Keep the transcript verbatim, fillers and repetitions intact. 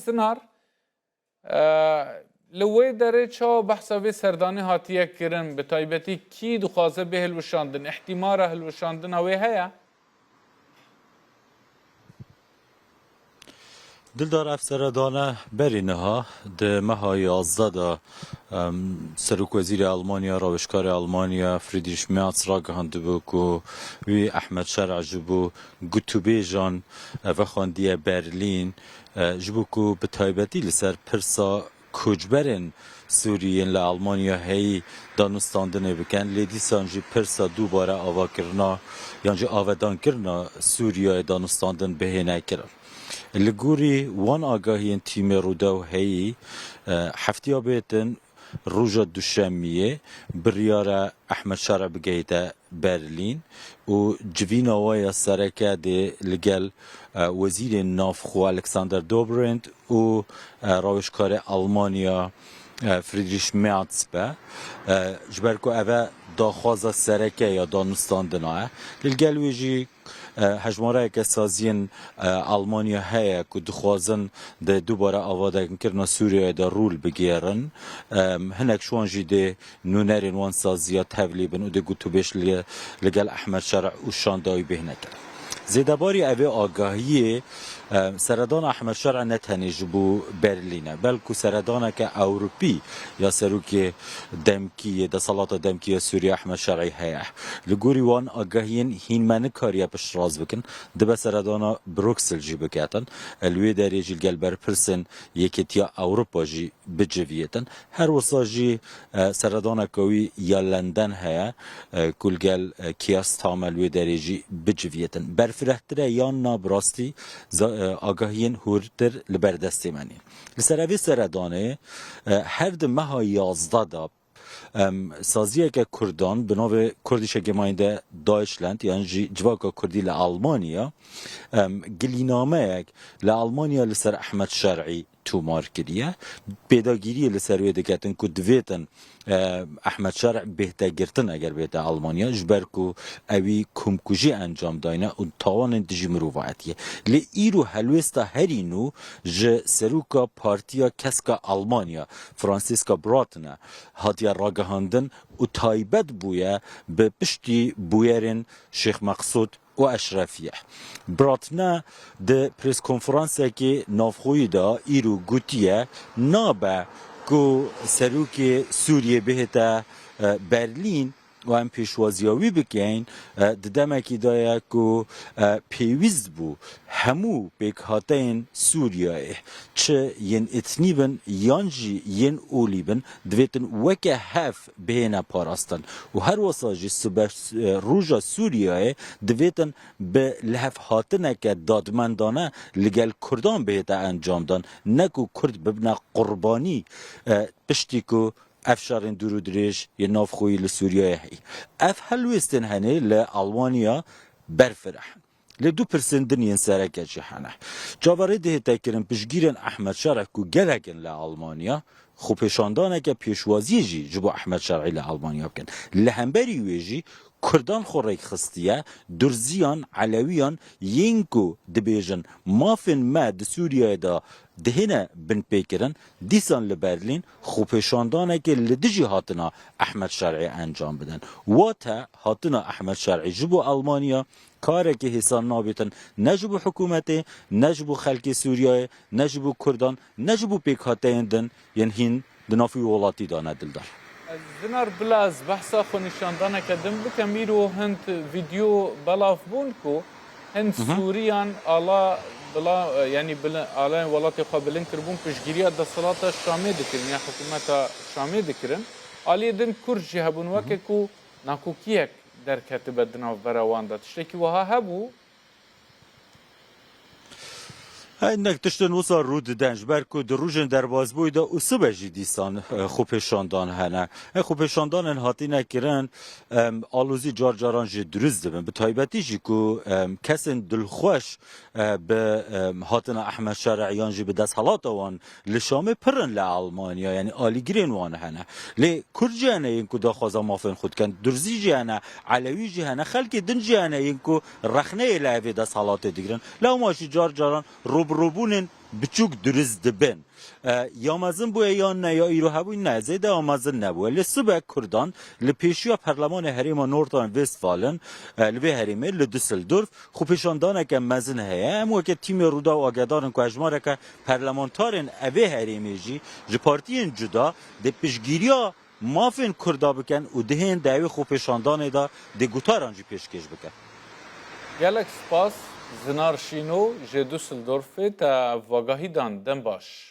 Zinar, e, li wê derê çawa behsa vê serdanê hatiye kirin? Bi taybetî kî dixwaze bê hilweşandin? Îhtîmara hilweşandina wê heye? Dildar, ev seredane berî niha di meha yazdeh de, em, Serokwezîrê Almanya, Rawêjkarê Almanya Friedrich Merz ragihandibû ku wî Ehmed Şer'a ji bo gotûbêjan, e, vexwendiye Berlîn, e, ji bo ku bi taybetî li ser pirsa koçberên Sûrî yên li Almanya heyî danûstandinê bikin, lê dîsan jî pirsa dubare avakirina yan jî avedankirina Sûriyeyê danûstandin bihêne kirin. Li gorî wan agahiyên tîmê Rûdaw heyî, e, heftiya bêtin roja duşemiyê biryar e Ehmed Şer'a bigehîte Berlîn û civîna we ya sereke dê li gel, e, Wezîrê Navxwe Alexander Dobrindt û, e, rawêjkarê Almanya, e, Friedrich Merz be. E, ji ber ku ev e daxwaza sereke ya danûstandina ye. Lê li gel wê jî, e, hejmareyeke saziyên, e, Almanya heye ku dixwazin di dubare avadankirina Sûriyeyê de rol bigêrin. E, hinek ji wan jî dê nûnerên wan saziya tevlî bin û dê gotûbêj li, li gel Ehmed Şer'a û şanda wî bêhne kirin. Zêdebarî evê agahiyê, e, seredana Ehmed Şer'a ne tenê ji bo Berlîn e, belku seredaneke Ewropî ya serokê demkî yê, desalata demkî ya Sûriye Ehmed Şer'î heye. Li gorî wan agahiyên hîn me nikariye piştrast bikin, dibe seredana Bruksel jî biketin. E, li wê derê jî li gel berpirsên Yekêtiya Ewropa jî biciviyêtin. Her wisa jî, e, seredaneke wî ya London heye, e, ku li gel, e, Keir Starmer li wê derê jî biciviyêtin. Berfirehtir e yan na, bi rastî za-, e, agahiyên hûrtir li ber destê me nîn. Li ser evê seredanê, e, her di meha yazdeh de, em, saziyeke Kurdan bi navê Kurdische Gemeinde Deutschland yan jî Civaka Kurdî li Almanya, em, gilînameyek li Almanya li ser Ehmed Şer'î tomar kiriye. Pêdagîriyê li ser wê diketin ku divêtin, e, Ehmed Şer'a bêhte girtin eger bêhte Almanya, ji ber ku ewî komkujî encam dayne û tawanên dijî mirovayetiyê. Lê îro helwêsta herî nû ji seroka Partiya Keska Almanya, Franziska Brandner, hatiye ragihandin û taybet bûye bi piştî bûyerên Şêx Meqsûd û Eşrefiyê. Brandner di preskonferansekê navxweyî de îro gotiye, nabe ku serokê Sûriyê bihête, e, Berlîn û em pêşwaziya wî bikeyn, e, di demekî de ye ku, e, pêwîst bû hemû pêkhateyên Sûriyeyê, çi yên etnî bin yan jî yên olî bin, divêtin weke hev bihêne parastin û her wisa jî sibe, e, roja Sûriyeyê divêtin bi lihevhatineke dadmendane li gel Kurdan bihête encamdan, ne ku Kurd bibine qurbanî, e, piştî ku ev şerên dûrûdirêj yên navxweyî li Sûriyeyê heyî. Ev helwêstên henê li Almanya berfireh in. Lê du pirsên din yên sereke jî hene. Çaverê dihête kirin piştgirên Ehmed Şer'a ku gelek in li Almanya, xwepêşandaneke pêşwaziyê jî ji bo Ehmed Şer'î li Almanya bikin. Li hemberî wê jî Kurdan xwe rêk xistiye, Durziyan, Elewiyan, yên ku dibêjin mafên me di Sûriyeyê de dihêne binpêkirin, dîsan li Berlîn xwepêşandanekê li dijî hatina Ehmed Şer'î encam bidin. Wate hatina Ehmed Şer'î ji bo Almanya karekî hêsan nabêtin, ne ji bo hikûmetê, ne ji bo xelkê Sûriyeyê, ne ji bo Kurdan, ne ji bo pêkhateyên din yên hîn di nav wî welatî de ne, Dildar. Zinar, bila ez behsa xwenîşandaneke din bikim, îro hind vîdeo belav bûn ku hind Hı hı. Sûriyan ala bila, yanî bila, alayên welatê xwe bilind kiribûn, piştgiriya desalata Şamê dikirin ya hikûmeta Şamê dikirin. Aliyê din Kurd jî hebûn, Hı hı. weke ku nakokiyek derketibe di navbera wan de. Tiştekî wiha hebû? Hinek tiştin wisa rû diden, ji ber ku di rojên derbasbûyî de û sibe jî dîsan, e, xwepêşandan hene. E, xwepêşandanên hatine kirin, em, alozî car caran jî dirust dibin. Bi taybetî jî ku, em, kesên dilxweş, e, bi, em, hatina Ehmed Şer'î yan jî bi desthilata wan li Şamê pir in li Almanya, yanî alîgirên wan hene. Lê Kurd jî hene yên ku daxwaza mafên xwe dikin, Durzî jî hene, Elewî jî hene, xelkê din jî hene yên ku rexneyê li evê desthilatê digirin. Lewma jî car caran rû pirobûnên biçûk durist dibin. E, ya mezin bûye yan ne, ya îro hebûn ne, zêde ya mezin nebûye. Lê sibe Kurdan li pêşiya Perlemanê Herêma Nordrhein-Westfalen, e, li vê herêmê, li Düsseldorf, xwepêşandaneke mezin heye. Em weke tîmê Rûdaw agahdarin ku hejmareke perlemantarên evê herêmê jî ji partiyên cuda dê piştgiriya mafên Kurda bikin û dihên di evê xwepêşandanê de dê gotaran jî pêşkêş bikin. Gelek spas Zinar Şîno ji Düsseldorfê te ev vagahî dan. Dem baş.